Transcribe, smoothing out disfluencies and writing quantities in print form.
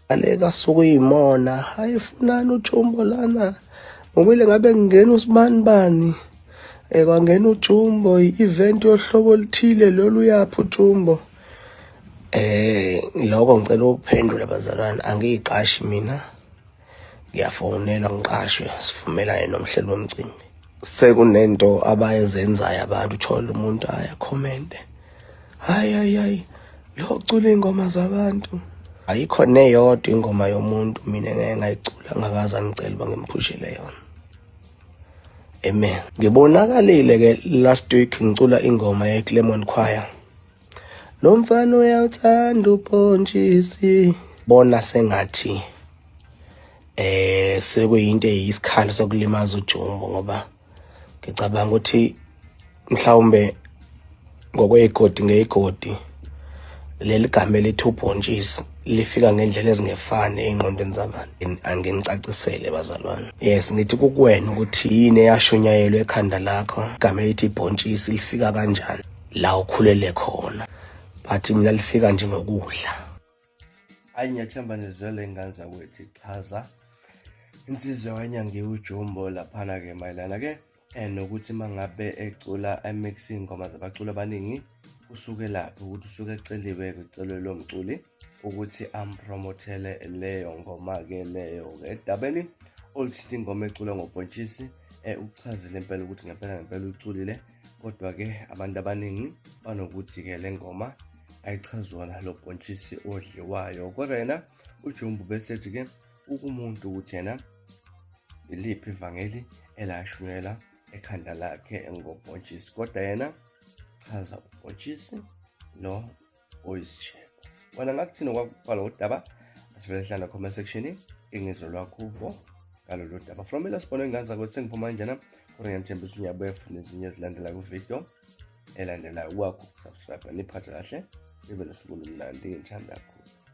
Aleka sukuyimona, hayi funani uJumbo lana. Ngomele ngabe ngingena usibani bani. Kwangena uJumbo, i-event yohlobo oluthile lolu, uyaphi uJumbo? Lokho ngicela ukuphendula bazalwane, angiyiqashi mina. Ngiyafonelwa ngiqashwe, sivumelane nomhleli womcimbi. Sekunento abayezenzayo abantu, uthola umuntu aya comment. Hayi hayi hayi, lo cula ingoma zabantu. Ayikho neyodwa ingoma yomuntu mina ngeke ngayicula ngakaze angicela uba ngimphushele yona. Amen. Ngibonakalile ke last week ngicula ingoma ye Clemon Choir. Lo mfana uyawuthanda ubhontshisi. Bona sengathi sekuyinto eyisikhali sokulimaza uJumbo, ngoba ngicabanga ukuthi mhlawumbe ngokweyigodi ngeyigodi leli gama elithi ubhontshisi lifika ngendlela ezingefani ey'ngqondweni zabantu. Anginicacisele bazalwane. Yes, ngithi kukuwena ukuthi yini eyashunyayelwa ekhanda lakho, igama elithi ibhontshisi lifika kanjani la ukhulele khona, but mina lifika nje ngokudla. Hayi, ngiyathemba nizwele ingane zakwethu ichaza insizwa yakanyangiwe uJumbo laphana-ke mayelana-ke nokuthi uma ngabe ecula emix iy'ngoma zabaculi abaningi usuke laphi, ukuthi usuke eceliwe kucelwe lo mculi ukuthi ampromothele leyo ngoma-ke leyo-ke. Edabeni oluthinta ingoma eculwa ngobhontshisi, uchazile impela ukuthi ngempela ngempela uyiculile, kodwa-ke abantu abaningi banokuthi-ke le ngoma ayichazwana lo bhontshisi odliwayo. Kodwa yena uJumbo besethi-ke ukumuntu ukuthi yena iliphi ivangeli elashunyayela ekhanda lakhe ngobhontshisi, kodwa yena chaza ubhontshisi lo oyisishebo. Wena ngakuthini okwakubhala udaba? Asivele hlala comment section ingizwe lwakho uvo ngalolu daba. From mina sibone ingane zakwethu, sengiphuma kanjena, kodwa ngiyanithembisa unyabuye nezinye ezilandela kwividiyo elandelayo. Kwakho subscribe, niphathe kahle, nibe nosuku olumnandi, ngithanda kakhulu.